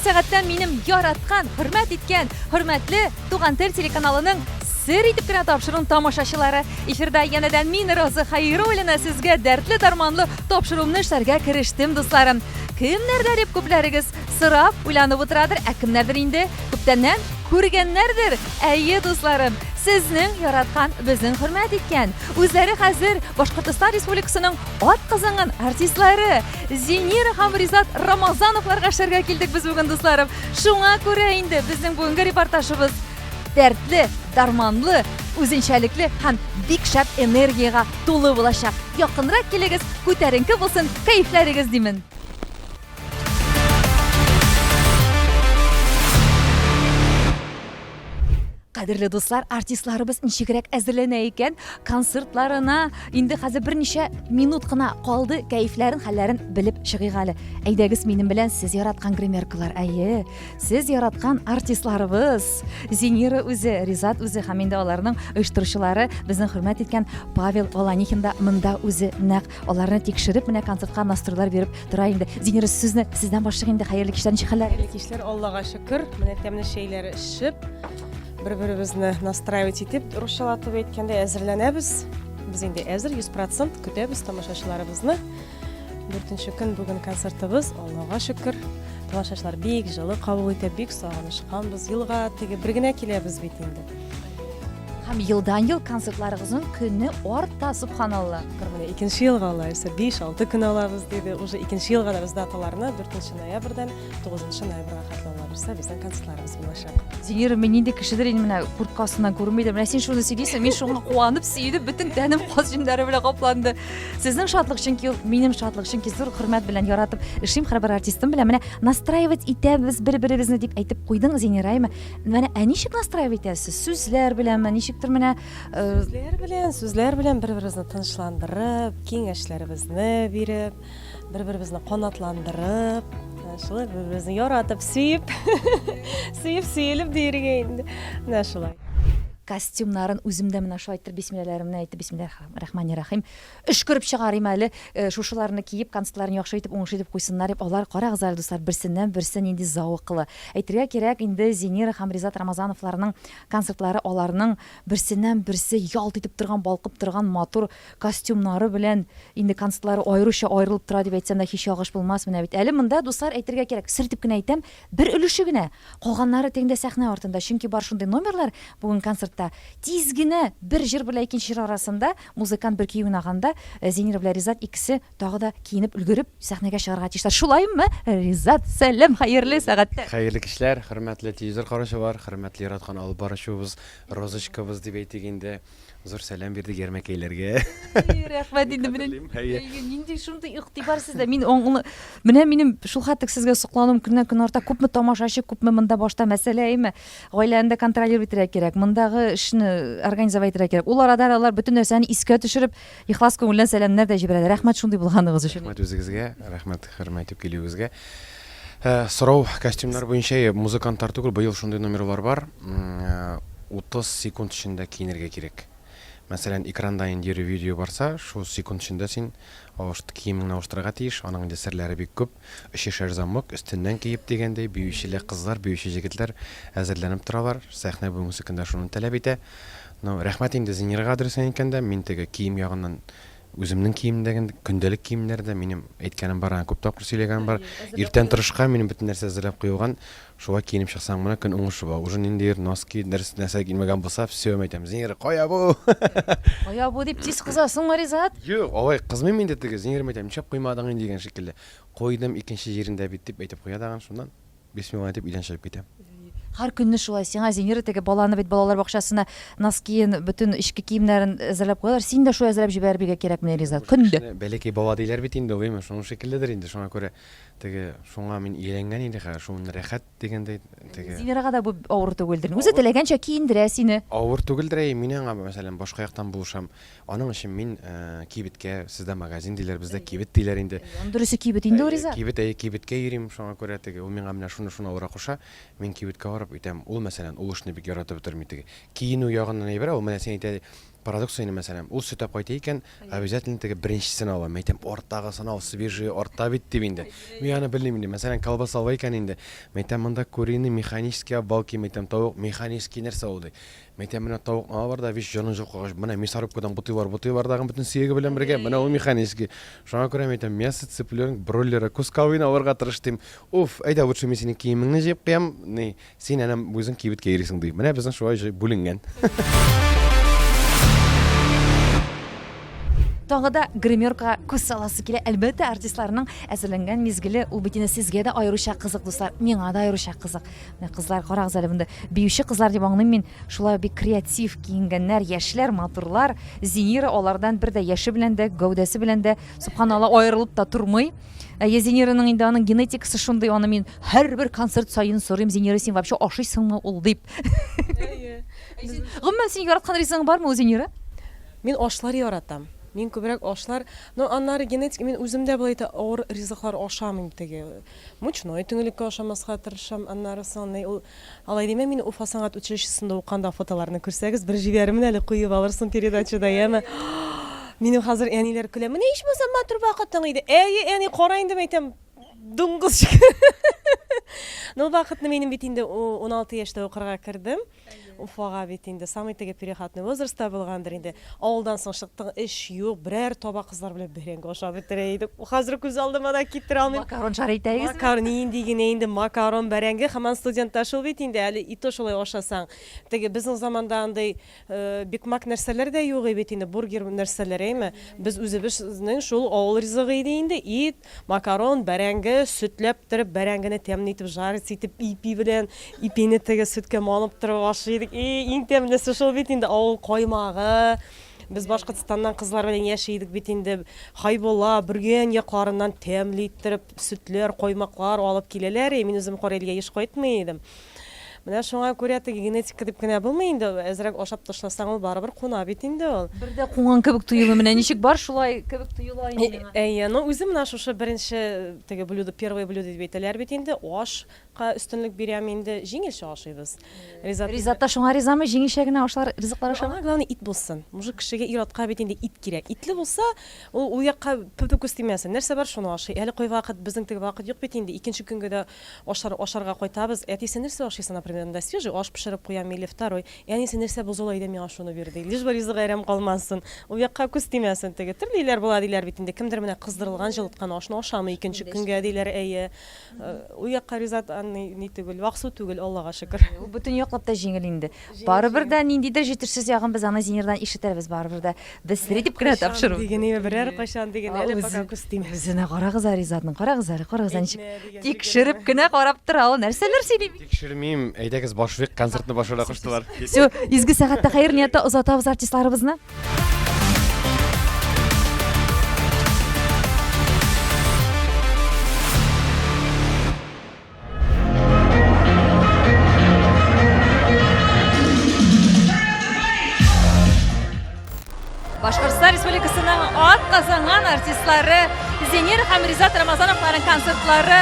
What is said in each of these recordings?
сәгатьтән минем яраткан, хөрмәт иткән, хөрмәтле Туган тел телеканалының сер итеп кенә тапшыруын тамашачылары. Эфирда янәдән мин, Роза Хәйруллина, сезгә дәртле дарманлы тапшыруымны эшләргә керештем, дусларым. Кемнәрдә дип күпләрегез сорап, уйланып утырадыр, ә кемнәрдер инде күптәннән күргәннәрдер. Әйе, дусларым, сезнең яраткан, безнең хөрмәт иткән, үзләре хәзер Башкортостан Республикасының атказанган артистлары Зинира һәм Ризат Рамазановларга эшләргә килдек без бүген, дусларым. Шуңа күрә инде безнең бүгенге репортажыбыз дәртле, дарманлы, үзенчәлекле һәм бик шәп энергиягә тулы булачак. Якынрак килегез, күтәренке булсын кәефләрегез димен. Кадерле дуслар, артистларыбыз ничегрәк әзерләнә икән концертларына? Инде хәзер берничә минут кына калды, кәефләрен, хәлләрен белеп чыгыйк әле. Әйдәгез минем белән сез яраткан гримеркалар. Әйе, сез яраткан артистларыбыз. Зинира үзе, Ризат үзе һәм инде аларның оештыручылары, безнең хөрмәт иткән Павел Волонихин да монда үзе нәкъ аларны тикшереп, менә концертка настройлар биреп тора инде. Зинира, сүзне сездән башлыйк инде. Хәерле кичләр, ничек хәлләр? Хәерле кичләр, Аллага шөкер. Менә тәмле чәйләр эчеп, бер-беребезне настраивать итеп, русчалатып әйткәндә әзерләнәбез. Без инде әзер, 100% көтәбез тамашачыларыбызны. Дүртенче көн бүген концертыбыз, Аллага шөкер. Тамашачылар бик җылы кабул итә, бик сагынышканбыз. Елга теге бер генә киләбез бит инде. Һәм елдан-ел концертларыгызның көне арта, субханалла. Менә икенче елга алайса 5-6 көн алабыз диде. Уже икенче елга да без даталарны 4 ноябрьдән 9 ноябрьгә хәтле ала бирсә, безнең концертларыбыз булачак. Зинира, мин нинди кешедер инде менә куртка астыннан күренмидер. Менә син шуны сөйлисең, мин шуңа куанып, сөенеп, бөтен тәнем каз җеннәре белән капланды. Сезнең шатлык, чөнки ул минем шатлык, чөнки зур хөрмәт белән яратып эшлим һәрбер артистым белән. Менә настраивать итәбез бер-беребезне дип әйтеп куйдың, Зинира, әйме? Менә ә ничек настраивать итәсез? Сүзләр беләнме? Ничектер менә э, Сүзләр белән, сүзләр белән бер-беребезне тынычландырып, киңәшләребезне биреп, бер-беребезне канатландырып, э, шулай бер-беребезне яратып, сөеп, сөеп, сөелеп диергә инде. Менә шулай. Костюмнарын үзем дә менә шулай итеп бисмилләләремне әйтеп, бисмилләһ рахмани рахим. Өшкереп чыгарыйм әле, шушыларны киеп, концертларын яхшы итеп, уңышлы итеп куйсыннар дип. Алар, карагыз әле, дуслар, берсеннән-берсе нинди зәвыклы. Әйтергә кирәк, инде Зинира һәм Ризат Рамазановларның концертлары аларның берсеннән-берсе ялт итеп торган, балкып торган матур костюмнары белән инде концертлары аеруча аерылып тора дип әйтсәм дә һич ялгыш булмас. Менә бит әле монда, дуслар, әйтергә кирәк, сер итеп кенә әйтәм, бер өлеше генә. Калганнары тегендә сәхнә артында. Чөнки бар шундый номерлар бүген концертта. Тиз генә бер җыр белән икенче җыр арасында музыкант бер көй уйнаганда, Зинира белән Ризат икесе тагы да киенеп өлгереп сәхнәгә чыгарга тиешләр. Шулаймы, Ризат? Сәлам, хәерле сәгатьтә! Хәерле кичләр, хөрмәтле телевизор караучылар, хөрмәтле яраткан алып баручыбыз, Розочкабыз дип әйтик инде. Зур сәлам бирдек ярмәкәйләргә. Рәхмәт инде менә. Нинди шундый игътибар сездә. Мин аңлы менә минем шул хәтлек сезгә соклануым көннән-көн арта. Күпме тамашачы, күпме монда башта мәсьәлә, әйме? Гаиләне дә контролировать итәргә кирәк, мондагы эшне организовать итәргә кирәк. Ул арада алар бөтен нәрсәне искә төшереп, ихлас күңелдән сәламнәр дә җибәрәләр. Рәхмәт шундый булганыгыз өчен. Рәхмәт үзегезгә, рәхмәт хөрмәт итеп килүегезгә. Сорау костюмнар буенча, музыкантлар түгел, быел шундый номерлар бар. 30 секунд эчендә киенергә кирәк. Мәсәлән, экранда ниндидер видео барса, шул секунд эчендә син киемеңне алыштырырга тиеш. Аның инде серләре бик күп. Өчешәр замок, өстеннән киеп дигәндәй, биючеле кызлар, биюче җегетләр әзерләнеп торалар. Сәхнә бүгенге көндә шуны таләп итә. Ну, рәхмәт инде Зинирга, дөресен әйткәндә, мин теге кием ягыннан Үземнең киемдә генә, көндәлек киемнәрдә минем әйткәнем бар, аңа күп тапкыр сөйләгәнем бар. Иртән торышка минем бөтен нәрсә әзерләп куелган. Шулай киенеп чыксаң, менә көн уңышлы була. Уже ниндидер носки, дөрес нәрсә кимәгән булса, все, мин әйтәм, Зинира, кая бу? Кая бу дип тиз кызасыңмы, Ризат? Юк, алай кызмыйм инде теге, Зинира, мин әйтәм, нишләп куймадың инде дигән шикелле. Куйдым икенче җирендә бит дип әйтеп куя тагын, шуннан. Бисмилла әйтеп өйдән чыгып китәм. Һәр көнне шулай сиңа Зинира теге баланы бит балалар бакчасына носкиен, бөтен эчке киемнәрен әзерләп куялар. Син дә шулай әзерләп җибәрергә кирәк менә, Ризат. Көн дә. Бәләкәй бала диләр бит инде ул, әйме, шуның шикелледер инде. Шуңа күрә теге шуңа мин ияләнгән инде хәзер, шул рәхәт дигәндәй теге. Зинирага да бу авыр түгелдер. Үзе теләгәнчә киендерә сине. Авыр түгелдер, әйе, мин аңа, мәсәлән, башка яктан булышам. Аның өчен мин кибеткә, сездә магазин диләр, бездә кибет диләр инде. Аның дөресе кибет инде ул, Риза. Кибет, әйе, кибеткә йөрим, шуңа күрә теге, ул миңа менә шуны-шуны алырга куша, мин кибеткә барып әйтәм, ул, мәсәлән, ул эшне бик яратып бетерми теге. Киенү ягыннан әйбер, ул менә син әйтә, парадокс инде, мәсәлән, ул сөт алып кайта икән, обязательно теге беренчесен ала. Мин әйтәм, арттагысын ал, свежий артта бит дип инде. Мин аны белмим инде. Мәсәлән, колбаса ала икән инде. Мин әйтәм, монда куриный механический обвалки, мин әйтәм, тавык механический нәрсә ул ди. Мин әйтәм, менә тавыкны алалар да, вич җанын җылкыгач, куйгач, менә мясорубкадан бутыйлар, бутыйлар дагын бөтен сөяге белән бергә, менә ул механический. Шуңа күрә мин әйтәм, мясо цыпленок, бройлера, кусковыйны алырга тырыш дим. Уф, әйдә лучше мин синең киемеңне җыеп куям, ни, син әнә үзең кибеткә йөрисең ди. Менә безнең шулай җый бүленгән. Тагы да гримеркага күз саласы килә. Әлбәттә, артистларның әзерләнгән мизгеле ул бит инде сезгә дә аеруча кызык, дуслар, миңа да аеруча кызык. Менә кызлар, карагыз әле монда. Биюче кызлар дип аңлыйм мин. Шулай бик креатив киенгәннәр, яшьләр, матурлар. Зинира алардан бер дә яше белән дә, гәүдәсе белән дә, субханалла, аерылып та тормый. Әйе, Зинираның инде аның генетикасы шундый, аны мин һәрбер концерт саен сорыйм, Зинира, син вообще ашыйсыңмы ул дип. Әйе. Гомумән, синең яраткан ризыгың бармы ул, Зинира? Мин ашлар яратам. Мин күбрәк ашлар, но аннары генетик, мин үзем дә болай итә авыр ризыклар ашамыйм теге. Мучной төнгелеккә ашамаска тырышам, аннары соң ни ул алай димә, мин Уфа сәнгать училищесында укыганда фотоларны күрсәгез, бер җибәрермен әле, куеп алырсың передачада, яме. Минем хәзер әниләр көлә, менә ичмасам матур вакытың иде. Әйе, әни, кара инде, мәйтәм, дуңгыз. Ну, вакытны минем бит инде 16 яшьтә укырга кердем. Уфага бит инде самый теге переходной возрастта булгандыр инде. Авылдан соң чыктың, эш юк, берәр таба кызлар белән бәрәңге ашап бетерә идек. Хәзер күз алдыма да китерә алмыйм. Макарон шар итәгезме? Макарон, нинди генә инде макарон, бәрәңге, һаман студентта шул бит инде, әле и то шулай ашасаң. Теге безнең заманда андый Бикмак нәрсәләр дә юк бит инде, бургер нәрсәләр, әйме? Без үзебезнең шул авыл ризыгы иде инде, ит, макарон, бәрәңге, сөтләп торып, бәрәңгене тәмле итеп жарить итеп, ипи белән, ипине теге сөткә манып торып ашый идек. И, иң тәмлесе шул бит инде, авыл каймагы. Без Башкортстаннан кызлар белән яши идек бит инде. Хайбулла, Бөргән якларыннан тәмле иттереп сөтләр, каймаклар алып киләләр. Мин үзем Карелгә еш кайтмый идем. Менә шуңа күрә теге генетика дип кенә булмый инде, әзрәк ашап ташласаң, ул барыбер куна бит инде ул. Бер дә кунган кебек тоелмый, менә ничек бар, шулай кебек тоела инде миңа. Әйе, ну үзем менә шушы беренче теге блюдо, первое блюдо дип әйтәләр бит инде, ашка өстенлек бирәм инде, җиңелчә ашыйбыз. Ризат. Ризат та шуңа ризамы, җиңелчә генә ашлар, ризыклар ашамы? Аңа главное ит булсын. Мужик кешегә ир-атка бит инде ит кирәк. Итле булса, ул ул якка пү-пү күз тимәсен. Нәрсә бар, шуны ашый. Әле кайвакыт безнең теге вакыт юк бит инде, икенче көнгә дә Ашар, ашарга кайтабыз. Әтисе нәрсә ашыйсың, например, анда свежий аш пешереп куям или второй. Әнисе нәрсә бозыла әйдә миңа шуны бир ди. Лишь бы ризык әрәм калмасын. Ул якка күз тимәсен теге. Төрле өйләр була диләр бит инде. Кемдер менә кыздырылган, җылыткан ашны ашамый икенче көнгә диләр, әйе. Ул якка Ризат андый ни түгел, ваксу түгел, Аллага шөкер. Ул бөтен яклап та җиңел инде. Барыбер дә ниндидер җитешсез ягын без аны Зинирдан ишетербез барыбер дә. Без сер итеп кенә тапшыру. Диген, берәр кайчан диген, әле пока күз тимәс. Үзенә карагыз әле Ризатның, карагыз әле, карагыз әле ничек. Тикшереп кенә карап тора ул, нәрсәләр сөйли. Тикшермим, әйдәгез башлыйк, концертны башларга куштылар. Все, изге сәгатьтә хәер нияттә озатабыз артистларыбызны. Башкортстан Республикасының ат казанган артистлары Зенир һәм Ризат Рамазановларның концертлары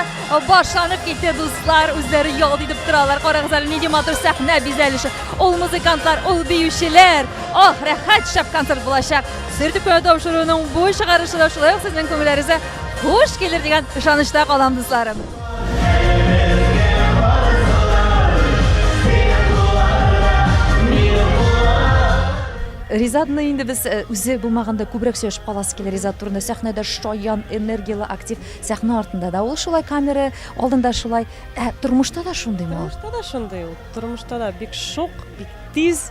башланып китте, дуслар. Үзләре ял итеп торалар. Карагыз әле, нинди матур сәхнә бизәлеше. Ул музыкантлар, ул биючеләр. Ох, рәхәт шәп концерт булачак. Сер дип кенә тапшыруның бу чыгарышы да шулай ук сезнең күңелләрегезгә хуш килер дигән ышанычта калам, дусларым. Ризатны инде без э, үзе булмаганда күбрәк сөйләшеп каласы килә Ризат турында. Сәхнәдә шаян, энергияле, актив. Сәхнә артында да ул шулай, камера алдында шулай. Ә тормышта да шундыймы ул? Тормышта да шундый ул. Тормышта да бик шук, бик тиз,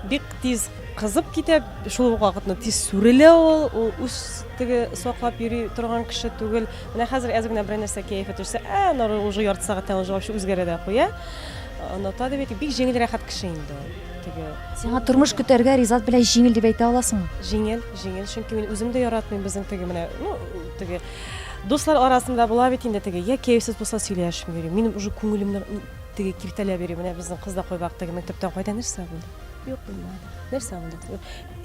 бик тиз кызып китә, шул ук вакытны тиз сүрелә ул. Ул үз теге саклап йөри торган кеше түгел. Менә хәзер әз генә берәр нәрсә кәефе төшсә, ә, аннары уже ярты сәгатьтән уже вообще үзгәрә дә куя. Оныта дип әйтик, бик җиңел рәхәт кеше инде ул. Теге. Сиңа тормыш көтәргә Ризат белән җиңел дип әйтә аласыңмы? Җиңел, җиңел, чөнки мин үзем дә яратмыйм безнең теге менә, ну, теге дуслар арасында була бит инде теге, я кәефсез булса сөйләшми йөрим. Минем уже күңелемне теге киртәләп йөри. Менә безнең кыз да кайвакыт теге мәктәптән кайта, нәрсә булды? Юк, булмады. Нәрсә булды?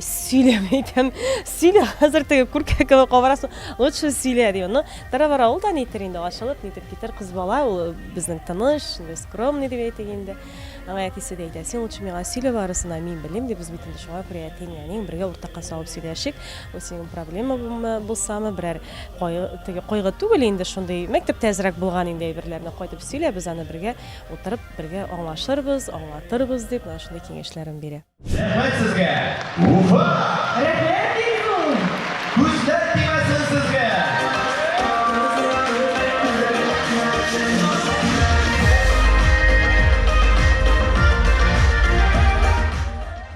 Сөйлә, әйтәм. Сөйлә, хәзер теге күркә кебек кабарасың. Лучше сөйлә, ди. Ну, тора-бара ул да нитер инде, ачылып, нитеп китер. Кыз бала, ул безнең тыныч, инде скромный дип әйтик инде. Аңа әтисе дә әйтә, син лучше миңа сөйлә барысын, мин белим, ди. Без бит инде шуңа күрә әтиең, әниең бергә уртакка салып сөйләшик. Ул синең проблема булсамы, берәр кайгы, теге кайгы түгел инде, шундый мәктәптә әзрәк булган инде әйберләрне кайтып сөйлә, без аны бергә утырып, бергә аңлашырбыз, аңлатырбыз, дип, менә шундый киңәшләрен бирә. Рәхмәт сезгә, Уфа! Рәхмәт бик зур! Күзләр тимәсен сезгә!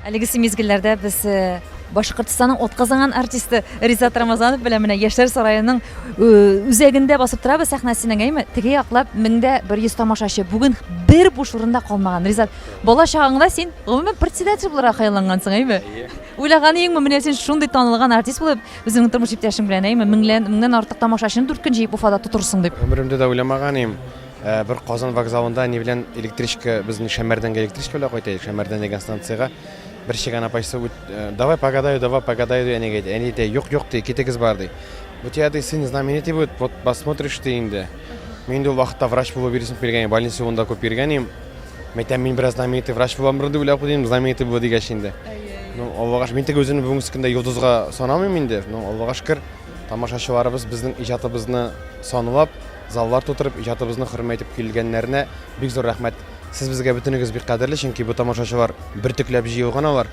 Әлегесе мизгелләрдә без э, Башкортстанның атказанган артисты Ризат Рамазанов белән менә Яшьләр сараеның э, үзәгендә басып торабыз сәхнәсенең, әйме? Теге яклап 1100 тамашачы. Бүген бер буш урын да калмаган. Ризат, Бала чагыңда син гомумән председатель булырга хыяллангансың, әйме? Уйлаган идеңме, менә син шундый танылган артист булып, үзеңнең тормыш иптәшең белән, әйме, меңлән, меңнән артык тамашачыны дүрт көн җыеп Уфада тотырсың дип. Гомеремдә дә уйламаган идем. Э, бер Казан вокзалында әни белән электричка, безнең Шәмәрдәнгә электричка белән кайта идек, Шәмәрдән дигән станциягә. Бер чегән апайсы үт, э, давай погадаю, давай погадаю, ди әнигә әйтә. Әни әйтә, юк, юк, ди, китегез бар, ди. У тебя, ди, сын знаменитый будет, вот посмотришь ты инде. Мин инде ул вакытта врач булып йөрисем килгән, больница юлында күп йөргән идем. Мәйтәм, мин бераз знаменитый врач буламдыр дип уйлап куйдым, знаменитый булу дигәч инде. Ну, Аллага шөкер, мин теге үземне бүгенге көндә йолдызга санамыйм инде. Ну, Аллага шөкер, тамашачыларыбыз безнең иҗатыбызны санлап, заллар тутырып, иҗатыбызны хөрмәт итеп килгәннәренә бик зур рәхмәт. Сез безгә бөтенегез бик кадерле, чөнки бу тамашачылар бөртекләп җыелган алар.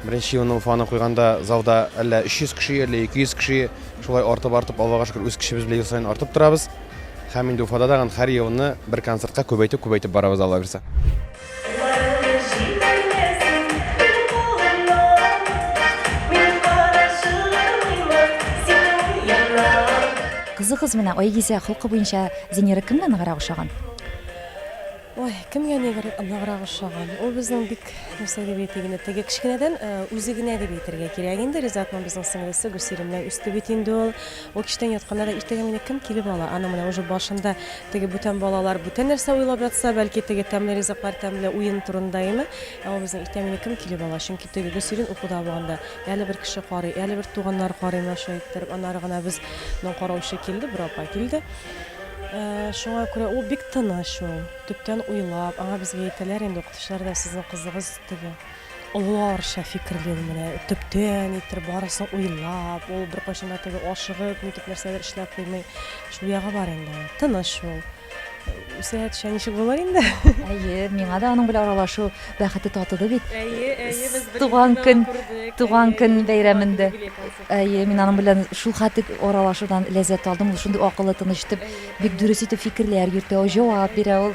Беренче елны Уфаны куйганда залда әллә 300 кеше, әллә 200 кеше, шулай артып-артып, Аллага шөкер, үз көчебез белән ел саен артып торабыз. Һәм инде Уфада тагын һәр елны бер концертка күбәйтеп, күбәйтеп барабыз, Алла бирсә. Кызыгыз менә Айгизә холкы буенча Зинира кемгә ныграк ошаган? Ой, кемгә ныграк ошаган? Ул безнең бик, нәрсә дип әйтик инде, теге кечкенәдән үзе генә дип әйтергә кирәк инде. Ризатның безнең сеңлесе Гөлсирин белән үсте бит инде ул. Ул кичтән ятканда да иртәгә мине кем килеп ала? Аның менә уже башында теге бүтән балалар бүтән нәрсә уйлап ятса, бәлки теге тәмле ризыклар, тәмле уен турында име? Ә ул безнең иртә мине кем килеп ала? Чөнки теге Гөлсирин укуда булганда әле бер кеше карый, әле бер туганнар карый менә шулай иттереп. Аннары гына безнең караучы килде, бер апа килде. Шуңа күрә ул бик тыныч ул, төптән уйлап, аңа безгә әйтәләр инде укытучылар да, сезнең кызыгыз теге олыларча фикерли ул менә, төптән иттереп барысын уйлап, ул беркайчан да теге ашыгып, нитеп нәрсәдер эшләп куймый. Шул ягы бар инде аның, тыныч ул. Үсә төшә ничек булыр инде. Әйе, миңа да аның белән аралашу бәхете татыды бит. Әйе, әйе, без бер Туган интервьюда көн, күрдек. туган Әйе, көн әйе, туган көн бәйрәмендә. юбилей концерты. Әйе, мин аның белән шул хәтле аралашудан ләззәт алдым. Ул шундый акыллы, тыныч итеп, бик дөрес итеп фикерләр йөртә, ул җавап бирә ул.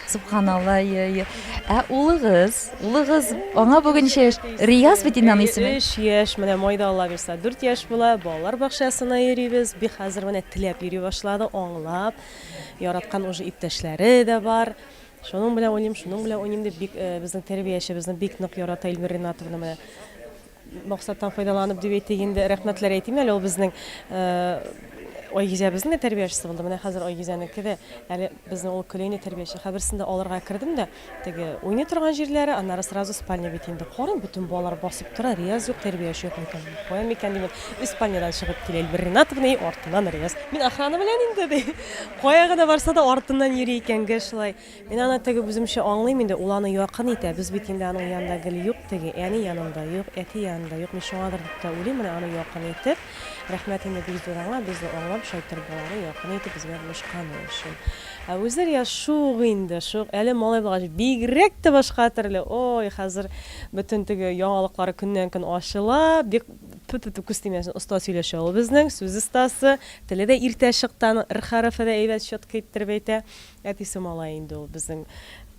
Субханалла, әйе, әйе. Ә улыгыз, улыгыз, аңа бүген ничә яшь? Рияз бит инде аның исеме. Өч яшь, менә майда Алла бирса, дүрт яшь була. Балалар бакчасына йөрибез. Бик хәзер менә теләп йөри башлады, аңлап. Яраткан уже иптәшләре дә бар. Шуның белән уйныйм, шуның белән уйныйм дип, бик безнең тәрбиячебезне бик нык ярата Эльмира Ринатовна менә. Максаттан файдаланып дип әйтик инде, рәхмәтләр әйтим әле, ул безнең Айгизәбезнең дә тәрбиячесе булды. Менә хәзер Айгизәнеке дә әле безнең ул көләйне тәрбияче. Хәзер берсен дә алырга кердем дә, теге уйный торган җирләре, аннары сразу спальня бит инде. Карыйм, бөтен балалар басып тора, Рияз юк, тәрбияче юк микән? Кая микән димен. Үз спальнядан чыгып килә Эльвира Ринатовна, и артыннан Рияз. Мин охрана белән инде, ди. Кая гына барса да артыннан йөри икән, гел шулай. Мин аны теге үземчә аңлыйм инде, ул аны якын итә, без бит инде аның янында гел юк теге, әни янында юк, әти янында юк, мин шуңадыр дип тә уйлыйм, менә аны якын итеп, рәхмәт инде бик зур аңа, безне аңлап, шайтыр баланы якын итеп безгә булышканы өчен. Ә үзе Рияз шук инде, шук, әле малай булгач бигрәк тә башка төрле, ой, хәзер бөтен теге яңалыклары көннән-көн ачыла, бик тфү-тфү-тфү, күз тимәсен, оста сөйләшә ул безнең, сүз остасы, теле дә иртә чыкты аның, р хәрефе дә әйбәт четко иттереп әйтә. Әтисе малай инде ул безнең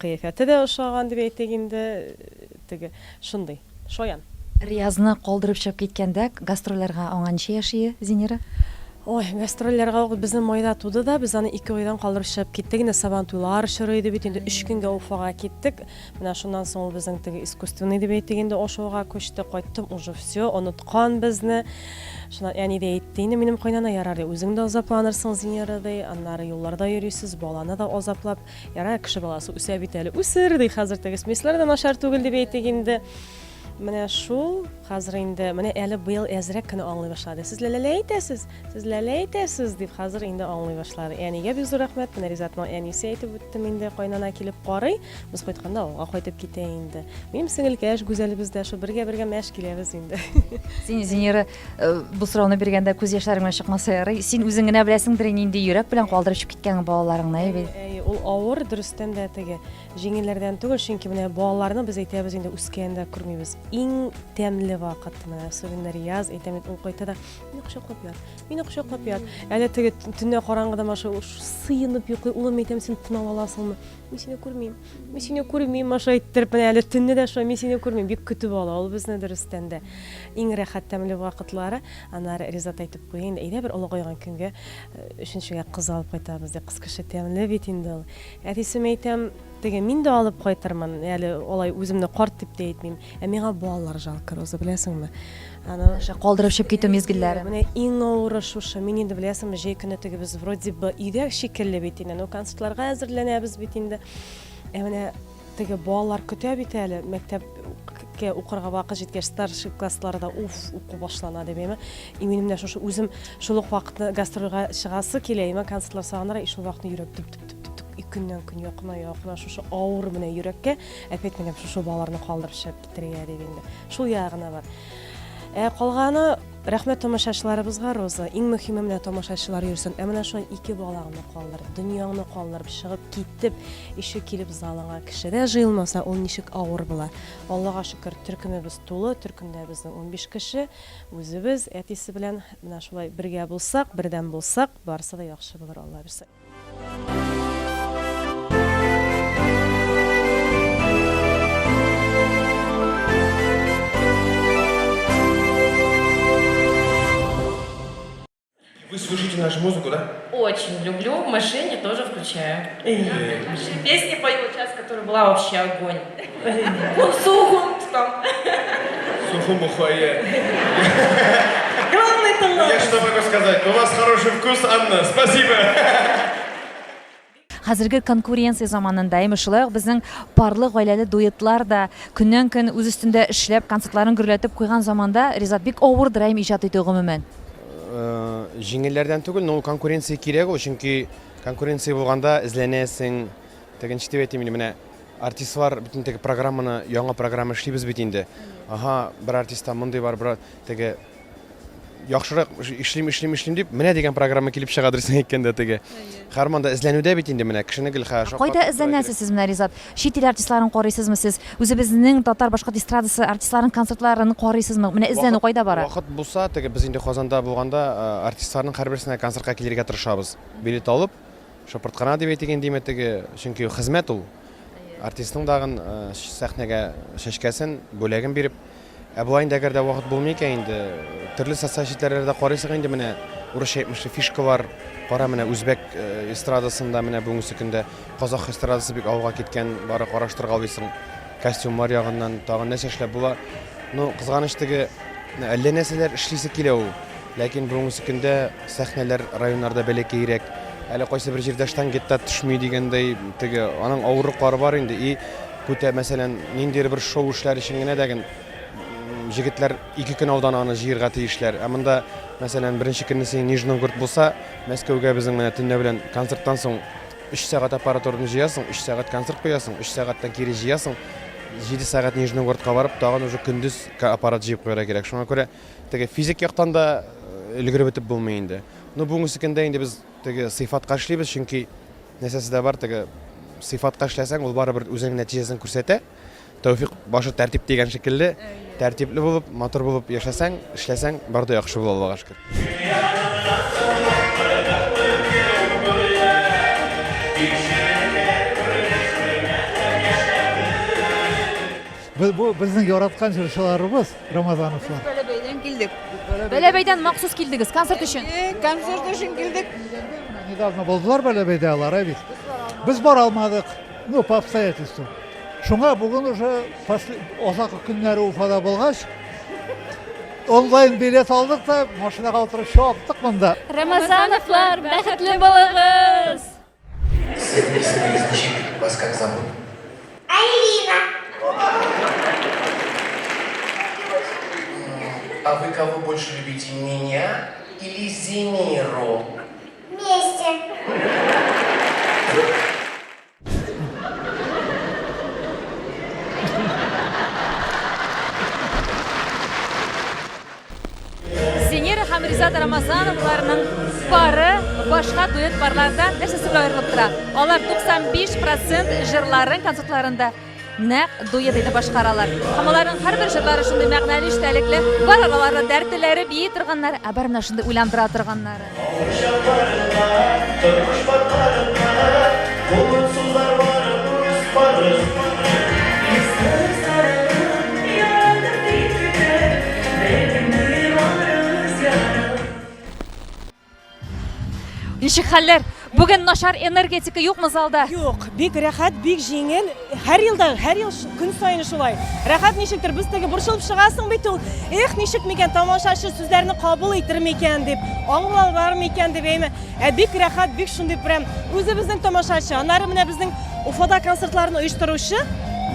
кыяфәте дә ошаган дип әйтик инде, теге шундый, шаян. Риязны калдырып чыгып киткәндә, гастрольләргә аңа ничә яшь ие, Зинира? Ой, гастрольләргә ук безнең майда туды да, без аны ике айдан калдырып чыгып киттек. Инде Сабантуйлар чоры иде бит инде, өч көнгә Уфага киттек. Менә шуннан соң ул безнең теге искусственный дип әйтик инде, ашауга күчте. Кайттым, уже все, оныткан безне. Шуннан әни дә әйтте инде, минем кайнана, ярар, ди, үзең дә азапланырсың, Зинира, ди, аннары юлларда йөрисез, баланы да азаплап. Ярар, кеше баласы үсә бит әле, үсер, ди, хәзер теге смесләр дә начар түгел дип әйтик инде. Менә шул, хәзер инде, менә әле быел әзрәк кенә аңлый башлады. Сез ләләлә әйтәсез, сез ләлә әйтәсез, дип хәзер инде аңлый башлады. Әнигә бик зур рәхмәт, менә Ризатның әнисе әйтеп үттем инде, кайнана килеп карый, без кайтканда авылга кайтып китә инде. Минем сеңелкәш Гүзәлебез дә шул бергә-бергә мәш киләбез инде. Син, Зинира, бу сорауны биргәндә күз яшьләрең белән чыкмаса ярый. Син үзең генә беләсеңдер нинди йөрәк белән калдырып чыгып киткәнең балаларыңны, әй бит. Әйе, ул авыр, дөрестән дә теге. Җиңелләрдән түгел, чөнки менә балаларны без әйтәбез инде үскәнен дә күрмибез. Иң тәмле вакыт менә, особенно Рияз, әйтәм бит, ул кайта да, мине кочаклап ят, мине кочаклап ят. Әле теге төнлә караңгыда маша сыенып йоклый, улым, әйтәм, син тын ала аласыңмы? Мин сине күрмим, мин сине күрмим, маша әйттереп, менә әле төнне дә шулай, мин сине күрмим, бик көтеп ала ул безне дөрестән дә. Иң рәхәт тәмле вакытлары, аннары Ризат әйтеп куя инде, әйдә бер олыгайган көнгә өченчегә кыз алып кайтабыз, ди, кыз кеше тәмле бит инде ул. Әтисемә әйтәм, теге мин дә алып кайтырмын, әле алай үземне карт дип тә әйтмим. Ә миңа балалар жалко, Роза, беләсеңме? Аны калдырып чыгып китү мизгелләре. Менә иң авыры шушы. Мин инде беләсеңме, җәй көне теге без вроде бы өйдә шикелле бит инде, но концертларга әзерләнәбез бит инде. Ә менә теге балалар көтә бит әле, мәктәпкә укырга вакыт җиткәч, старший классларда уф, уку башлана дип, әйме. И минем менә шушы үзем шул ук вакытны гастрольгә чыгасы килә, әйме, концертлар сагындыра, и шул вакытны йөрәк дөп-дөп-дөп-дөп, и көннән-көн якыная, якыная шушы авыр менә йөрәккә, опять менә шушы балаларны калдырып чыгып китәргә дип инде. Шул ягы гына бар. Ә калганы, рәхмәт тамашачыларыбызга, Роза. Иң мөһиме менә тамашачылар йөрсен. Ә менә шулай ике балаңны калдырып, дөньяңны калдырып, чыгып китеп, еще килеп залыңа кеше дә җыелмаса, ул ничек авыр була. Аллага шөкер, төркемебез тулы, төркемдә безнең 15 кеше. Үзебез, әтисе белән менә шулай бергә булсак, бердәм булсак, барысы да яхшы булыр, Алла бирсә. Вы слушаете нашу музыку, да? Очень люблю, в машине тоже включаю. Песни пою сейчас, которая была вообще огонь. Сухум там. Сухумухае. Главный талант. Я что могу сказать? У вас хороший вкус, Анна. Спасибо. Хәзерге конкуренция заманында, әйме, шулай ук безнең парлы гаиләле дуэтлар да көннән-көн үз өстендә эшләп, концертларын гөрләтеп куйган заманда, Ризат, бик авырдыр, әйме, иҗат итү гомумән? Җиңелләрдән түгел, но конкуренция кирәк ул, чөнки конкуренция булганда эзләнәсең. Теге ничек дип әйтим инде, менә артистлар бөтен теге программаны, яңа программа эшлибез бит инде. Ага, бер артистта мондый бар, бер теге яхшырак эшлим, эшлим, эшлим дип, менә дигән программа килеп чыга дөресен әйткәндә теге. Һәрманда эзләнүдә бит инде менә кешене гел ха Кайда эзләнәсез сез менә, Ризат? Чит ил артистларын карыйсызмы сез? Үзебезнең татар-башкорт эстрадасы артистларының концертларын карыйсызмы? Менә эзләнү кайда бара? Вакыт булса, теге без инде Казанда булганда артистларның һәрберсенә концертка килергә тырышабыз. Билет алып, Шыпырт кына дип әйтик инде теге, чөнки хезмәт ул. Артистның тагын сәхнәгә чәчкәсен, бүләген биреп. Ә болай инде әгәр дә вакыт булмый икән инде, төрле социаль челтәрләрдә карыйсың инде менә урысча әйтмешли фишкалар, кара менә үзбәк эстрадасында менә бүгенге көндә казах эстрадасы бик алга киткән, бары караштыргалыйсың. Костюмнар ягыннан тагын нәрсә эшләп була. Ну, кызганыч теге, әллә нәрсәләр эшлисе килә ул. Ләкин бүгенге көндә сәхнәләр районнарда бәләкәйрәк. Әле кайсы бер җирдә штангетта төшми дигәндәй, теге аның авырлыклары бар инде. И күтә, мәсәлән, ниндидер бер шоу эшләр өчен генә дә җегетләр ике көн алдан аны җыерга тиешләр. Ә монда, мәсәлән, беренче көнне синең Нижний Новгород булса, Мәскәүгә безнең менә төнлә белән концерттан соң Өч сәгать аппаратураны җыясың, өч сәгать концерт куясың, өч сәгатьтән кире җыясың, җиде сәгать Нижний Новгородка барып, тагын уже көндез аппарат җыеп куярга кирәк. Шуңа күрә теге физик яктан да өлгереп бетеп булмый инде. Ну, бүгенге көндә инде без теге сыйфатка эшлибез, чөнки нәрсәсе дә бар, теге сыйфатка эшләсәң, ул барыбер үзенең нәтиҗәсен күрсәтә. Тәүфик башы тәртип дигән шикелле, тәртипле булып, матур булып яшәсәң, эшләсәң, бар да яхшы була, Аллага шөкер. Бу безнең яраткан җырчыларыбыз Рамазановлар. Бәләбәйдән килдек. килдек. Бәләбәйдән махсус килдегез, концерт өчен. Концерт өчен килдек. Недавно булдылар Бәләбәйдә алар, ә бит. Без бара алмадык, ну, по обстоятельствам. Шуңа бүген уже азакы көннәре Уфада булгач, онлайн билет алдык та, машинага утырып чаптык монда. Рамазановлар, бәхетле булыгыз! Сезнең исемегез ничек? Вас как зовут? Альвина. А вы кого больше любите, меня или Зениру? Вместе. Зенера һәм Ризат Рамазановларның пары башка дуэт парлардан нәрсәсе белән аерылып тора? Алар 95% җырларын концертларында нәкъ дуэт итеп башкаралар. Һәм аларның һәрбер җырлары шундый мәгънәле, эчтәлекле. Бар араларында дәртлеләре, бии торганнары, ә бар менә шундый уйландыра торганнары. Тормыш баткарында кулын сузар бары үз пары. Ничек хәлләр? Бүген начар энергетика юкмы залда? Юк, бик рәхәт, бик җиңел. Һәр елда, һәр ел көн саен шулай. Рәхәт ничектер, без теге борчылып чыгасың бит ул. Эх, ничек микән тамашачы сүзләрне кабул итер микән дип, аңлар микән дип, әйме. Ә бик рәхәт, бик шундый прям үзебезнең тамашачы. Аннары менә безнең Уфада концертларны оештыручы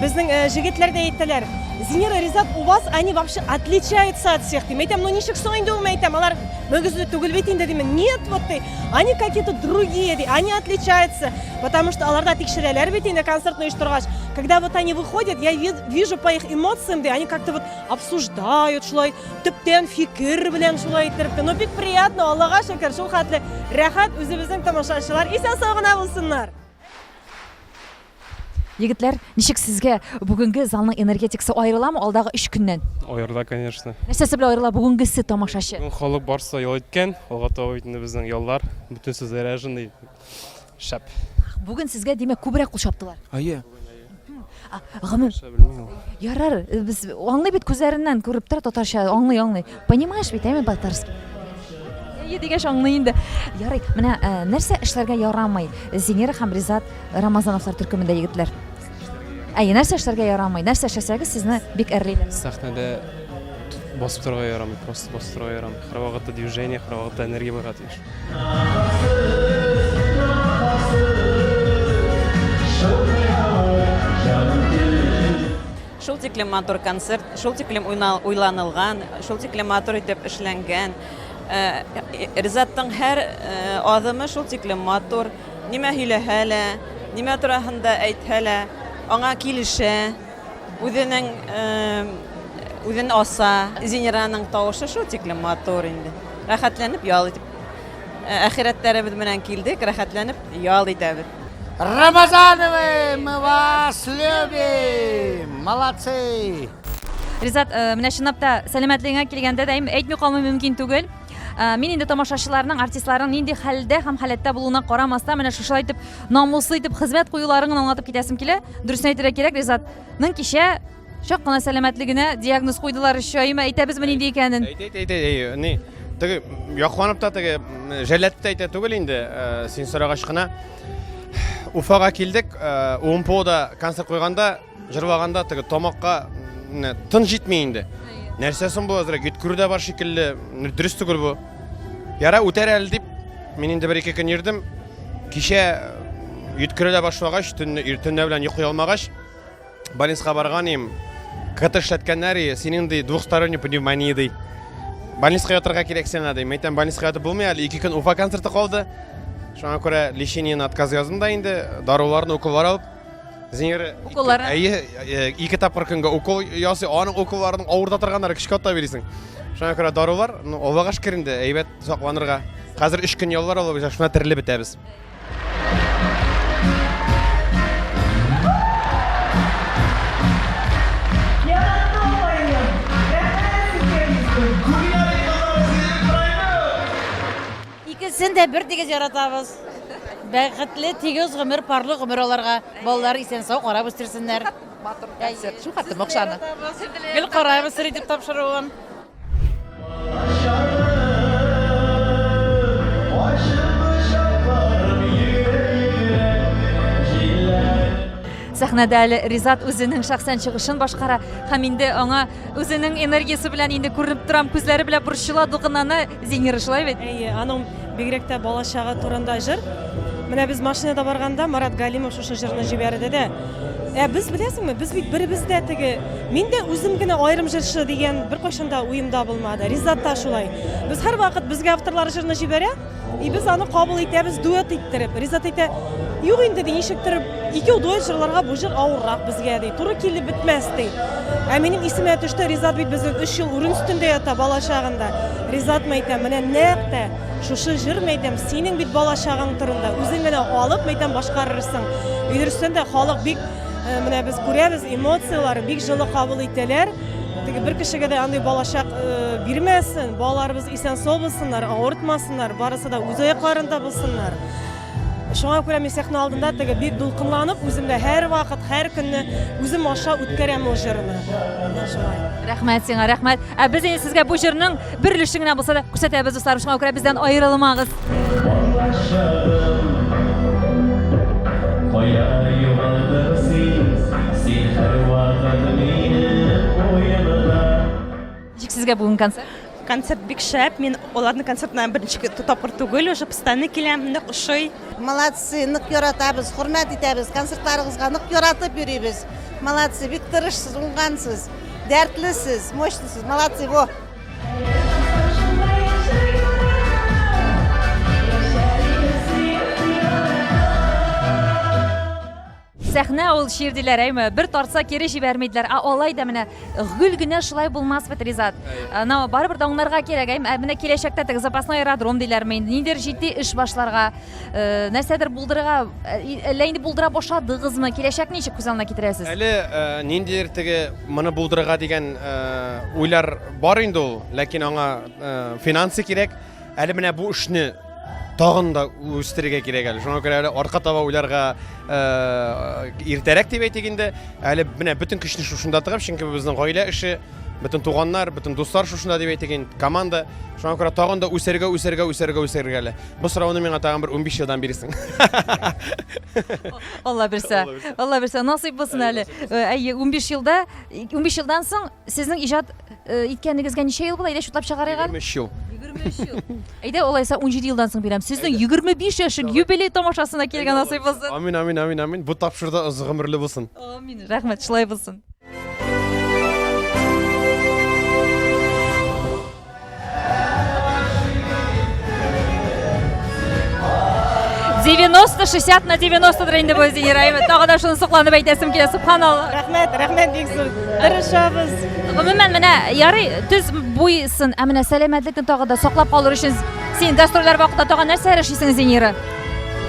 безнең э, җегетләр дә әйттеләр. Зинира, Ризат, у вас они вообще отличаются от всех. Дим, әйтәм, ну ничек соң инде ул, әйтәм, алар мөгезле түгел бит инде, дим. Нет, вот ты, они какие-то другие, ди, они отличаются, потому что аларда тикшерәләр бит инде концертны оештыргач. Когда вот они выходят, я вижу по их эмоциям, ди, они как-то вот обсуждают шулай, төптән фикер белән шулай иттереп. Ну бик приятно, Аллага шөкер, шул хәтле рәхәт үзебезнең тамашачылар исән-сау гына булсыннар. Егетләр, ничек сезгә бүгенге залның энергетикасы аерыламы алдагы өч көннән? Аерыла, конечно. Нәрсәсе белән аерыла бүгенгесе тамашачы? Бүген халык барысы да ял иткән, алга таба бит инде безнең яллар, бөтенесе заряженный, шәп. Бүген сезгә, димәк, күбрәк кул чаптылар. Әйе. Гомум, ярар, э, без аңлый бит күзләреннән күреп тора татарча, аңлый, аңлый. Понимаешь бит, әйме татарский? Әйе дигәч аңлый инде. Ярый, менә э, нәрсә эшләргә ярамый Зинира һәм Ризат Рамазановлар төркемендә егетләр? Әйе, нәрсә эшләргә ярамый? Нәрсә эшләсәгез, сезне бик әрлиләр. Сәхнәдә басып торырга ярамый, просто басып торырга ярамый. Һәрвакытта движение, һәрвакытта энергия булырга тиеш. Шул тиклем матур концерт, шул тиклем уйланылган, шул тиклем матур итеп эшләнгән. Э, Ризаттың һәр э, адымы шул тиклем матур. Нимә һөйләһә лә, нимә турасында әйтһә лә, аңа килешә. Үзенең э, үзен аса. Зинираның тавышы шул тиклем матур инде. Рәхәтләнеп ял итеп. Э, әхирәтләребез белән килдек, рәхәтләнеп ял итәбез. Рамазановы, мы вас любим! Молодцы! Ризат, э, менә чынлап та сәламәтлегеңә килгәндә дә әйтми калмый мөмкин түгел. Э, мин инде тамашачыларның, артистларның нинди хәлдә һәм халәттә булуына карамастан, менә шушылай итеп намуслы итеп хезмәт куюларын гына аңлатып китәсем килә. Дөресен әйтергә кирәк, Ризатның кичә чак кына сәламәтлегенә диагноз куйдылар еще, әйме, әйтәбезме нинди икәнен? Әйт, әйт, әйт, әйт, ни, теге якланып та теге жәлләтеп тә әйтә түгел инде, э, син сорагач кына. Уфага килдек, э, УМПОда концерт куйганда, җырлаганда теге тамакка тын җитми инде. Нәрсә соң бу әзрәк йөткерү дә бар шикелле, дөрес түгел бу. Яра үтәр әле дип, мин инде бер-ике көн йөрдем. Кичә йөткерә дә башлагач, төнне төнлә белән йоклый алмагач, больницага барган идем. КТ эшләткәннәр, и, синең ди двухсторонний пневмония ди. Больницага ятырга кирәк сиңа ди. Мин әйтәм, больницага ятып булмый әле, ике көн Уфа концерты калды. Шуңа күрә лечениене отказ яздым да инде, даруларны, уколлар алып. Зинер Уколлары? Әйе, э, ике тапкыр көнгә укол ясый, аның уколларын авырта торганнары көчкә ата бирисең. Шуңа күрә дарулар, ну, Аллага шөкер инде, әйбәт сакланырга. Хәзер өч көн яллар алып, шуна терелеп бетәбез. Икесен дә бер тигез яратабыз. Бәхетле, тигез гомер, парлы гомер аларга. Балалар исән-сау карап үстерсеннәр. Матур концерт. Шул хәтле мокшаны. Гел карайбыз сер итеп тапшыруын. Сәхнәдә әле Ризат үзенең шәхсән чыгышын башкара һәм инде аңа үзенең энергиясе белән инде күренеп торам, күзләре белән борчыла, дулкынлана Зинира, шулай бит? Әйе, аның бигрәк тә балачагы турында җыр. Менә без машинада барганда Марат Галимов шушы җырны җибәрде дә. Ә без беләсеңме, без бит беребез дә теге, мин дә үзем генә аерым җырчы дигән беркайчан да уемда булмады. Ризат та шулай. Без һәрвакыт безгә авторлар җырны җибәрә, И без аны кабул итәбез дуэт иттереп. Ризат әйтә, юк инде ди, ничектер икәү дуэт җырларга бу җыр авыррак безгә ди, туры килеп бетмәс ди. Ә минем исемә төште, Ризат бит безнең өч ел урын өстендә ята бала чагында. Ризат мәйтәм, менә нәкъ тә шушы җыр мәйтәм, синең бит бала чагың турында, үзең генә алып мәйтәм башкарырсың. И дөрестән дә халык бик Э, менә без күрәбез эмоцияләр бик җылы кабул итәләр. Теге бер кешегә дә андый балачак э, бирмәсен, балаларыбыз исән-сау булсыннар, авыртмасыннар, барысы да үз аякларында булсыннар. Шуңа күрә мин сәхнә алдында теге бик дулкынланып, үзем дә һәрвакыт, һәр көнне үзем аша үткәрәм ул җырны. Менә шулай. Рәхмәт сиңа, рәхмәт. Ә без инде сезгә бу җырның бер өлешен генә булса да күрсәтәбез, дуслар. Шуңа күрә бездән аерылмагыз. Балачагым, кая югалдың син? Син һәрвакыт минем уемда. Ничек сезгә бүген концерт? Концерт бик шәп. Мин аларның концертына беренче тапкыр түгел, уже постоянно киләм, нык ошый. Молодцы, нык яратабыз, хөрмәт итәбез, концертларыгызга нык яратып йөрибез. Молодцы, бик тырышсыз, уңгансыз. Дәртлесез, мощныйсыз, молодцы, во! Сәхнә ул чир диләр, әйме? Бер тартса кире җибәрми диләр. Ә алай да менә гөл генә шулай булмас бит, Ризат. Ана барыбер дә аңларга кирәк, әйме? Ә менә киләчәктә теге запасной аэродром диләрме инде? Ниндидер җитди эш башларга, Э, нәрсәдер булдырырга, э, әллә инде булдыра башладыгызмы? Киләчәкне ничек күз алдына китерәсез? Әле э, ниндидер теге моны булдырырга дигән уйлар бар инде ул, ләкин аңа финансы кирәк. Әле менә бу эшне тагын да үстерергә кирәк әле. Шуңа күрә әле артка таба уйларга иртәрәк дип әйтик инде. Әле менә бөтен көчне шушында тыгып, чөнки бу безнең гаилә эше, бөтен туганнар, бөтен дуслар шушында дип әйтик инде, команда. Шуңа күрә тагын да үсәргә, үсәргә, үсәргә, үсәргә әле. Бу сорауны миңа тагын бер 15 елдан бирерсең. Алла бирсә. Алла бирсә, насыйп булсын әле. Э, әйе, 15 елда, 15 елдан соң сезнең иҗат э, иткәнегезгә ничә ел була? Әйдә шутлап чыгарыйк әле. 23 ел. 23 ел. Әйдә, алайса 17 елдан соң бирәм. Сезнең 25 яшьлек юбилей тамашасына килгән насыйп булсын. Амин, амин, амин, амин. Бу тапшыруда озын гомерле булсын. Амин. Рәхмәт, шулай булсын. Девяносто шестьдесят на девяносто инде бу Зинира әйме. Тагы да шуны сокланып әйтәсем килә, субханалла. Рәхмәт, рәхмәт бик зур. Тырышабыз. Гомумән менә ярый төз буйсын, ә менә сәламәтлекне тагы да саклап калыр өчен син гастрольләр вакытында тагын нәрсәләр эшлисең, Зинира?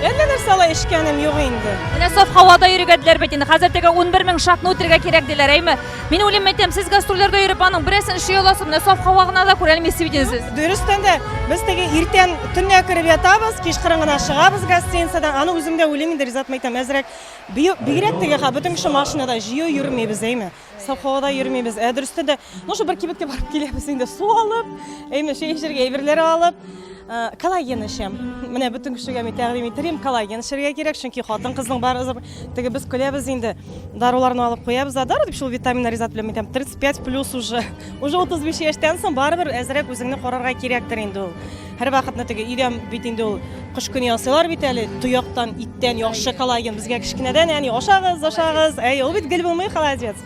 Әллә нәрсә алай эчкәнем юк инде. Менә саф һавада йөрергә диләр бит инде. Хәзер теге 11 мең шагны үтергә кирәк диләр, әйме? Мин уйлыйм, әйтәм, сез гастрольләрдә йөреп аның берәрсен эшли аласыз, менә саф һава гына да күрә алмыйсыз бит инде сез. Дөрестән дә, без теге иртән төнлә кереп ятабыз, кичкырын гына чыгабыз гостиницадан. Аны үзем дә уйлыйм инде, Ризат әйтәм, әзрәк бигрәк теге ха, бөтен кеше машинада җыю йөрмибез, әйме? Саф һавада йөрмибез. Ә дөрестән дә, ну шул бер кибеткә барып киләбез инде, су алып, әйме, чәй эчәргә әйберләр алып. Э, коллаген эчәм. Менә бөтен кешегә мин тәкъдим итәрем, коллаген эчәргә кирәк, чөнки хатын-кызның бары теге без көләбез инде, даруларны алып куябыз да, дару дип шул витаминнар Ризат белән әйтәм, 35 плюс уже. Уже 35 яшьтән соң барыбер әзрәк үзеңне карарга кирәктер инде ул. Һәрвакытны теге өйдә бит инде ул кыш көне ясыйлар бит әле, тояктан, иттән яхшы коллаген безгә кечкенәдән әни ашагыз, ашагыз. Әй, ул бит гел булмый холодец.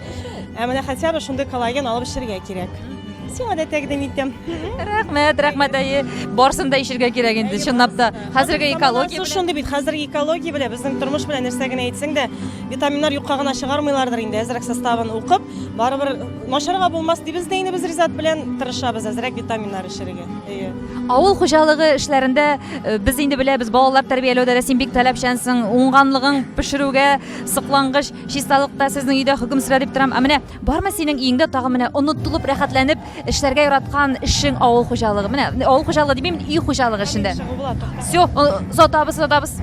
Ә менә хотя бы шундый коллаген алып эчәргә кирәк. Сиңа да тәкъдим итәм. Рәхмәт, рәхмәт, әйе. Барсын да ишергә кирәк инде, чынлап та. Хәзерге экология белән. Шундый бит, хәзерге экология белән, безнең тормыш белән нәрсә генә әйтсәң дә, витаминнар юкка гына чыгармыйлардыр инде, әзрәк составын укып, барыбер начарга булмас дибез дә инде без Ризат белән тырышабыз әзрәк витаминнар эчәргә. Әйе. Авыл хуҗалыгы эшләрендә э, без инде беләбез, балалар тәрбияләүдә дә син бик таләпчәнсең, уңганлыгың пешерүгә соклангыч. Чисталык та сезнең өйдә хөкем сөрә дип торам. Ә менә бармы синең өеңдә тагын менә онытылып, рәхәтләнеп эшләргә яраткан эшең авыл хуҗалыгы? Менә авыл хуҗалыгы димим, өй хуҗалыгы эшендә. Все, озатабыз, озатабыз.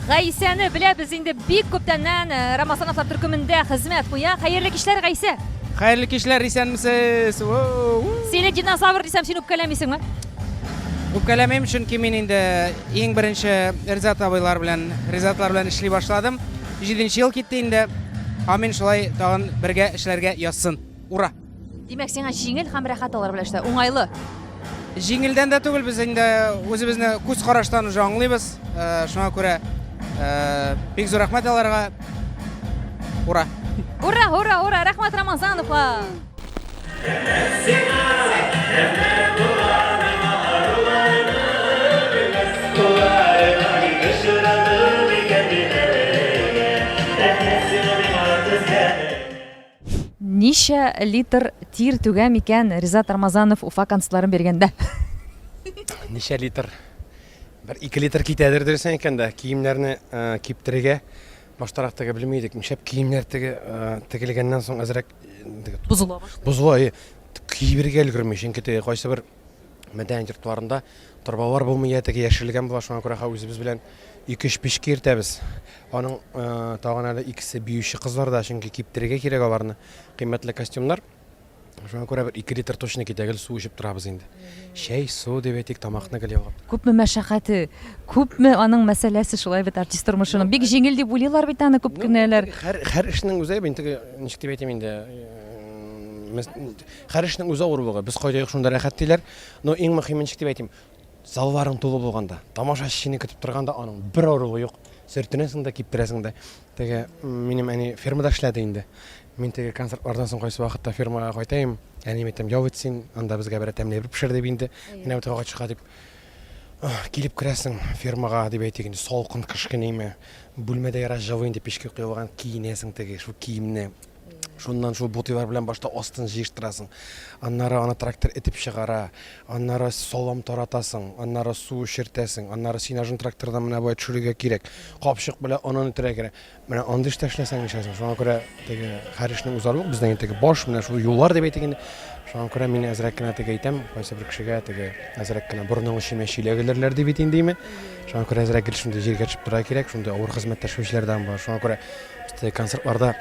Гайсәнең Гайсәне беләбез инде бик күптәннән э, Рамазановлар төркемендә хезмәт куя. Хәерле кичләр, Гайсә. Хәерле кичләр, исәнмесез. Сине динозавр дисәм, син үпкәләмисеңме? Үпкәләмим, чөнки мин инде иң беренче Ризат абыйлар белән, Ризатлар белән эшли башладым. Җиденче ел китте инде. Амин, шулай тагын бергә эшләргә язсын. Ура! Димәк, сиңа җиңел һәм рәхәт алар белән эшләү, уңайлы. Җиңелдән дә түгел, без инде үзебезне күз караштан уже аңлыйбыз. Э, шуңа күрә э, бик зур рәхмәт аларга. Ура! Ура, ура, ура! Рәхмәт Рамазановка! Ничә литр тир түгә микән Ризат Рамазанов Уфа концертларын биргәндә? Ничә литр? Бер 2 литр китәдер дөресен әйткәндә. Киемнәрне э, киптерергә баштарак теге белми идек. Нишләп киемнәр теге э, тегелгәннән соң әзрәк э, теге Бозыла башлый. Бозыла, э, кибергә өлгерми, чөнки теге кайсы бер мәдәният йортларында торбалар булмый, я теге яшерелгән була, шуңа күрә үзебез белән ике-өч пичке йөртәбез. Аның тагын әле икесе биюче кызлар да, чөнки киптерергә кирәк аларны, кыйммәтле костюмнар. Шуңа күрә бер 2 литр точно китә, гел су эчеп торабыз инде. Чәй, су дип әйтик, тамакны гел ялгап. Күпме мәшәкате, күпме аның мәсьәләсе шулай бит артист тормышының. Бик җиңел дип уйлыйлар бит аны күп кенәләр. Һәр, һәр эшнең үзе, мин теге, ничек дип әйтим инде, һәр эшнең үз авырлыгы. Без кайда юк, шунда рәхәт диләр. Но иң мөһиме ничек дип әйтим, Залларың тулы булганда, тамашачы сине көтеп торганда аның бер авыруы юк. Сөртенәсең дә, киптерәсең дә. Теге минем әни фермада эшләде инде. Мин теге концертлардан соң кайсы вакытта фермага кайтаем, әнием әйтәм, ял ит син, анда безгә берәр тәмле әйбер пешер дип инде. Менә бит агачка дип. Килеп керәсең фермага дип әйтик инде, салкын кыш көне име. Бүлмәдә ярар җылы инде, пичкә куелган, киенәсең теге шул киемне. Шуннан шул бутыйлар белән башта астын җыештырасың. Аннары аны трактор этеп чыгара. Аннары салам таратасың, аннары су эчертәсең, аннары сенажын трактордан менә болай төшерергә кирәк. Капчык белән онын итәргә кирәк. Менә андый эштә эшләсәң нишләсең? Шуңа күрә теге һәр эшнең үз авырлыгы, безнең инде теге баш, менә шул юллар дип әйтик инде. Шуңа күрә мин әзрәк кенә теге әйтәм, кайсы бер кешегә теге әзрәк кенә борының эчемә чиләк элерләр дип бит инде име. Шуңа күрә әзрәк гел шундый җиргә төшеп торырга кирәк, шундый авыр хезмәттә эшләүчеләр дә бар. Шуңа күрә Теге концертларда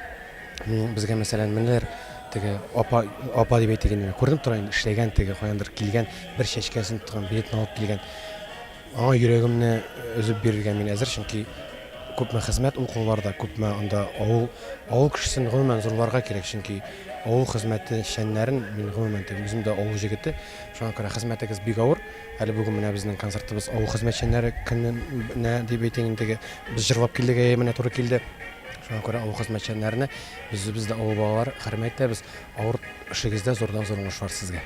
безгә мәсәлән менәләр теге апа апа дип әйтик инде күренеп тора инде эшләгән теге каяндыр килгән бер чәчкәсен тоткан билетын алып килгән аңа йөрәгемне өзеп бирергә мин әзер чөнки күпме хезмәт ул кулларда күпме анда авыл авыл кешесен гомумән зурларга кирәк чөнки авыл хезмәтчәннәрен мин гомумән теге үзем дә авыл җегете шуңа күрә хезмәтегез бик авыр әле бүген менә безнең концертыбыз авыл хезмәтчәннәре көненә дип әйтик инде теге Без җырлап килдек, әйе, менә туры килде. Шуңа күрә авыл хезмәтчәннәренә без үзебез дә авыл балалары хөрмәт итәбез. Авыр эшегездә зурдан-зур уңышлар сезгә.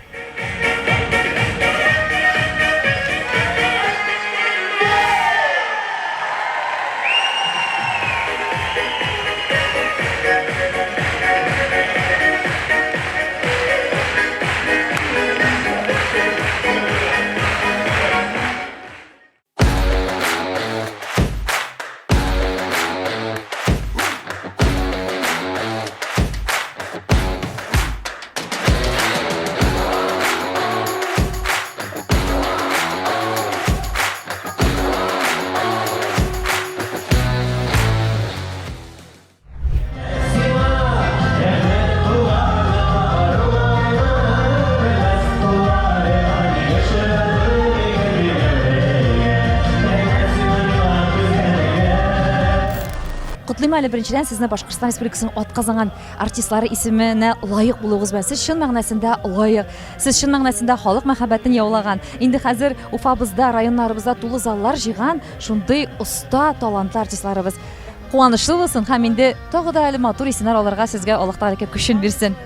Котлыйм әле беренчедән сезне Башкортстан Республикасының атказанган артистлары исеменә лаек булуыгыз белән. Сез чын мәгънәсендә лаек. Сез чын мәгънәсендә халык мәхәббәтен яулаган. Инде хәзер Уфабызда, районнарыбызда тулы заллар җыйган шундый оста, талантлы артистларыбыз. Куанычлы булсын һәм инде тагы да әле матур исемнәр алырга сезгә Аллаһ Тәгаләкә көчен бирсен.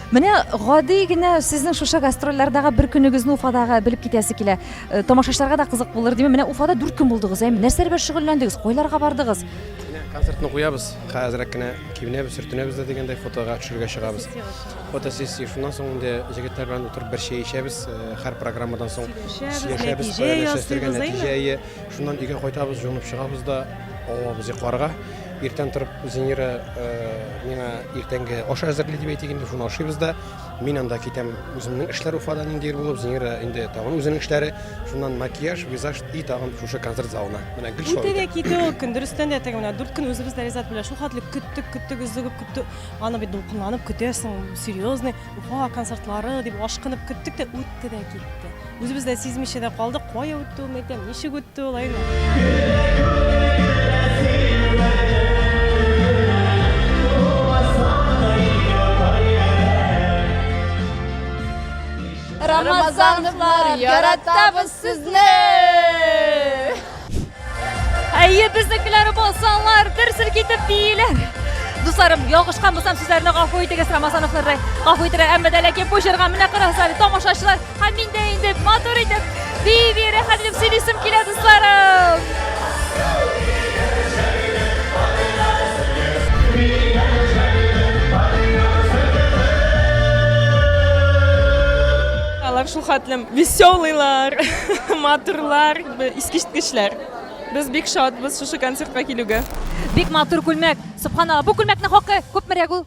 Менә гади генә сезнең шушы гастрольләрдәге бер көнегезне Уфадагы белеп китәсе килә. Э, тамашачыларга да кызык булыр димме? Менә Уфада 4 көн булдыгыз, әйме? Нәрсәләр белән шөгыльләндегез? Кайларга бардыгыз? Менә концертны куябыз, хәзрәк кенә киенәбез, сөртенәбез дә дигәндәй фотога төшерергә чыгабыз. Фотосессия. Шуннан соң инде җегетләр белән утырып бер чәй эчәбез. Э, һәр программадан соң Иртән торып Зинира миңа иртәнге аш әзерли дип әйтик инде, шуны ашыйбыз да. Мин анда китәм үземнең эшләр Уфада ниндидер булып, Зинира инде тагын үзенең эшләре. Шуннан макияж, визаж и тагын шушы концерт залына. Менә гел шулай Үтә дә үтә. китә ул көн. Дөрестән дә теге менә дүрт көн үзебез дә Ризат белән шул хәтле көттек, көттек, өзлегеп көттек. Аны бит дулкынланып көтәсең, серьезный Уфа концертлары дип ашкынып көттек тә үтте дә китте. Үзебез дә сизмичә дә калдык, кая үтте ул, мәйтәм, ничек үтте ул, әйме? Рамазановлар, яратабыз сезне! Әйе, безнекеләр булсалар, бер селкетеп бииләр. Дусларым, ялгышкан булсам, сүзләрне гафу итегез, Рамазановлардай гафу итәргә, әмма дә ләкин бу җырга менә карагыз әле, тамашачылар һәм мин дә инде матур итеп бии-бии рәхәт итеп сөйлисем килә, дусларым. Алар шул хәтлем веселыйлар, матурлар, искиткечләр. Без бик шатбыз шушы концертка килүгә. Бик матур күлмәк. Сөбханалла, бу күлмәкнең хакы күпмерәк ул?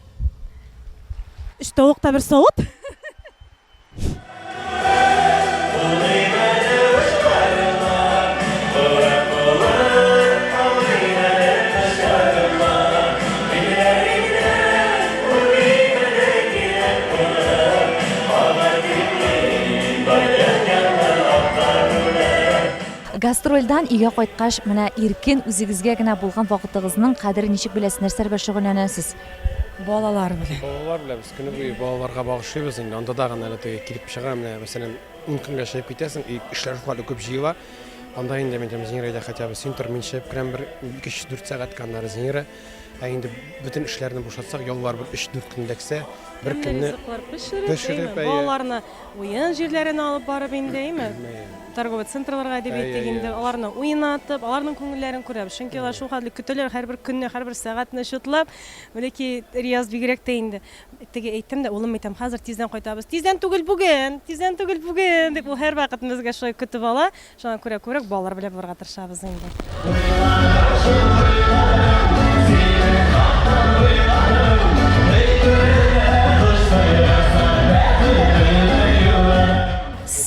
Өч тавык та бер савыт. Гастрольдән өйгә кайткач, менә иркен үзегезгә генә булган вакытыгызның кадерен ничек беләсез, нәрсәләр белән шөгыльләнәсез? Балалар белән. Балалар белән без көне буе балаларга багышлыйбыз инде. Анда да гына әле теге килеп чыга, менә мәсәлән, ун көнгә чыгып китәсең, и эшләр шулкадәр күп җыела. Анда инде мин әйтәм, Зинира, әйдә хотя бы син тор, мин чыгып керәм бер 2-4 сәгатькә, аннары Зинира. Ә инде бөтен эшләрне бушатсак, яллар бер 3-4 көн эләксә, бер көнне ризыклар пешереп, әйме, балаларны уен җирләренә алып барып инде, әйме, торговый центрларга дип әйтик инде, аларны уйнатып, аларның күңелләрен күрәбез. Чөнки алар шул хәтле көтәләр һәрбер көнне, һәрбер сәгатьне чутлап. Бәлки Рияз бигрәк тә инде. Теге әйттем дә, улым әйтәм, хәзер тиздән кайтабыз. Тиздән түгел бүген, тиздән түгел бүген, дип ул һәрвакыт безгә шулай көтеп ала. Шуңа күрә күбрәк балалар белән булырга тырышабыз инде.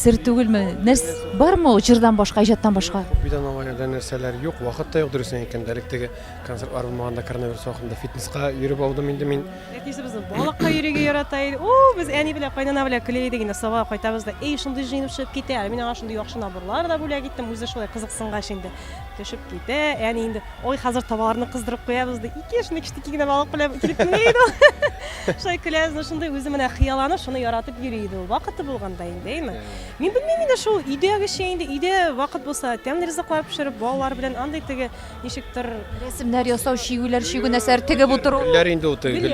Сер түгелме? Нәрс бармы җырдан башка, иҗаттан башка? Хоббидан алай әллә нәрсәләр юк, вакыт та юк, дөресен әйткәндә. Элек теге Концертлар булмаганда коронавирус вакытында фитнеска йөреп алдым инде мин. Әтисе безне балыкка йөрергә ярата иде. О, без әни белән, кайнана белән көлә идек инде. Сабага кайтабыз да, эй, шундый җыенып чыгып китә. Әле мин аңа шундый яхшы наборлар да бүләк иттем. Үзе шулай кызыксынгач инде төшеп китә. Әни инде, ой, хәзер табаларны кыздырып куябыз ди. Ике шундый кечтеки генә балык белән килеп менә иде ул. Шулай көләбез, ну шундый үзе менә хыялланып, шуны яратып йөри иде ул. Вакыты булганда инде, әйме? Мин белмим инде шул өйдәгечә инде, өйдә вакыт булса, тәмле ризыклар пешереп, балалар белән андый теге Ничектер рәсемнәр ясау, чигүләр, чигү нәрсәләр тегеп утыру. Гөлләр инде ул теге гөл.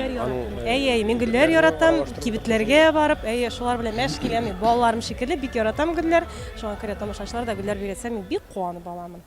Әйе, әйе, мин гөлләр яратам, кибетләргә барып, әйе, шулар белән мәш киләм. Мин балаларым шикелле бик яратам гөлләр. Шуңа күрә тамашачылар да гөлләр бирәтсә, мин бик куанып аламын.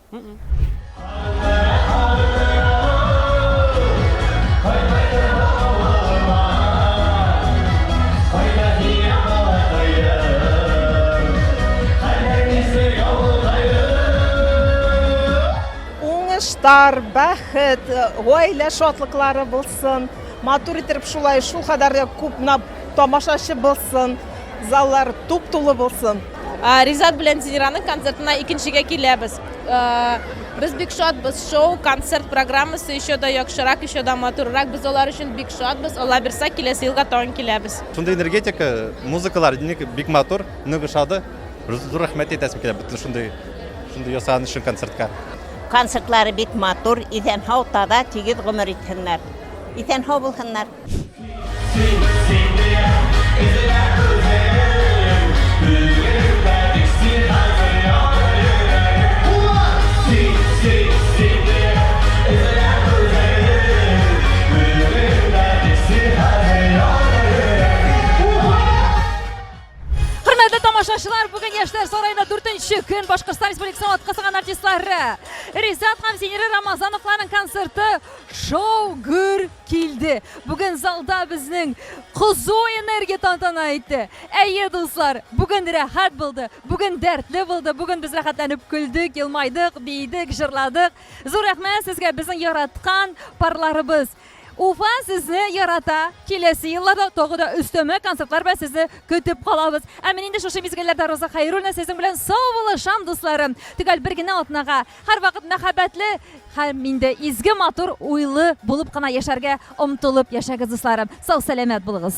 Уңыштар, бәхет, гаилә шатлыклары булсын. Матур итеп шулай шул кадәр дә күп менә тамашачы булсын. Заллар туп-тулы булсын. Ризат белән Зинираның концертына икенчегә киләбез. Без бик шатбыз. Шоу, концерт программасы еще да яхшырак, еще да матуррак. Без алар өчен бик шатбыз. Алла бирса, киләсе елга тагын киләбез. Шундый энергетика, музыкалар бик матур, нык ошады. Зур рәхмәт әйтәсем килә бөтен шундый шундый ясаган өчен концертка. Концертлары бик матур, исән-һау, таза, тигез гомер итсеннәр. Исән-һау булсыннар. Хөрмәтле Хөрмәтле тамашачылар, бүген Яшьләр сараенда дүртенче көн Башкортстан Республикасының атказанган артистлары Ризат һәм Зинира Рамазановларның концерты шоу гөр килде. Бүген залда безнең кызу энергия тантана итте. Әйе, дуслар, бүген рәхәт булды, бүген дәртле булды, бүген без рәхәтләнеп көлдек, елмайдык, биедек, җырладык. Зур рәхмәт сезгә, безнең яраткан парларыбыз. Уфа сезне ярата. Киләсе елларда тагы да өстәмә концертлар белән сезне көтеп калабыз. Ә мин инде шушы мизгелләрдә Роза Хәйруллина сезнең белән саубуллашам, дусларым. Төгәл бер генә атнага. Һәрвакыт мәхәббәтле һәм инде изге матур уйлы булып кына яшәргә омтылып яшәгез, дусларым. Сау-сәламәт булыгыз.